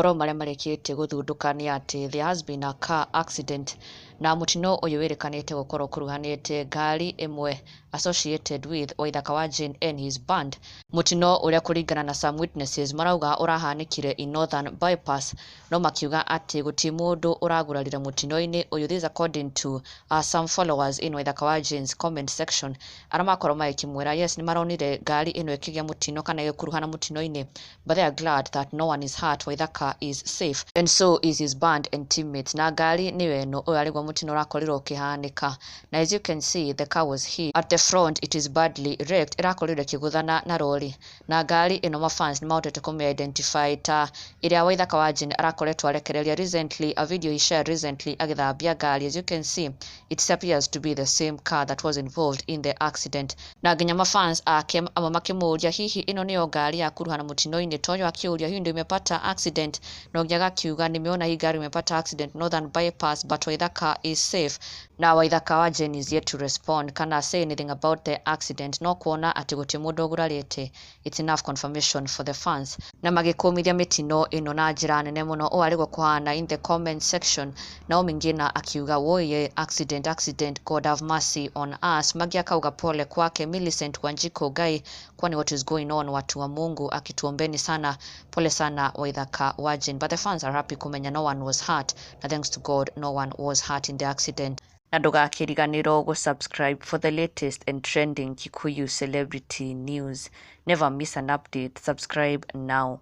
Mohoro marĩa marĩkĩtie gũthundũka nĩ atĩ there has been a car accident, na mũtino ũyũ wĩrĩkanĩte gũkorwo ũkuruhanĩte ngari ĩmwe associated with Waithaka wa Jane and his band. Mũtino ũrĩa kũringana na some witnesses marauga ũrahanĩkire in Northern Bypass, no makiuga atĩ gũtirĩ mũndũ ũragurarire mũtino-inĩ ũyũ. This according to some followers in Waithaka wa Jane's comment section, arĩa makorwo magĩkĩmwĩra yes, nĩ maronire ngari ĩno ĩkĩgĩa mũtino kana ĩgĩkuruhana mũtino-inĩ, but they are glad that no one is hurt. Waithaka is safe and so is his band and teammates. Na ngari nĩyo ĩno, ũyũ arĩguo mũtino ũrakorirwo ũkĩhanĩka, na as you can see, the car was hit at the front. It is badly wrecked. Ĩrakorirwo ĩkĩgũthana na rori, na ngari ĩno mafans nĩ mahotete kũmĩ identify ta ĩrĩa Waithaka wa Jane arakoretwo arekereria recently, a video he shared recently agĩthambia ngari. As you can see, it appears to be the same car that was involved in the accident. Na nginya mafans ake amwe makĩmũria, hihi ĩno nĩyo ngari yakuruhana mũtino-inĩ? Toyo akĩũria, hiyo ndio imepata accident? No nginya agakiuga, nimeona hii gari imepata accident Northern Bypass, but Waithaka is safe. Na Waithaka wa Jane is yet to respond kana say anything about the accident, no kuona atĩ gũtirĩ mũndũ ũgurarĩte, it's enough confirmation for the fans, na magĩkũmithia mĩtino ĩno na njĩra nene mũno. Ũũ arĩguo kũhana in the comment section. Naomi Ngina akiuga, "Woiye, accident, accident, God have mercy on us." Magi akauga, "Pole kwake." Millicent Wanjiko, "Ngai, kwani what is going on? Watu wa Mungu akituombeni sana, pole sana Waithaka wa Jane." But the fans are happy kumenya no one was hurt, na thanks to God no one was hurt in the accident. Na ndũgakĩriganĩrwo gũ-subscribe for the latest and trending Kikuyu celebrity news. Never miss an update. Subscribe now.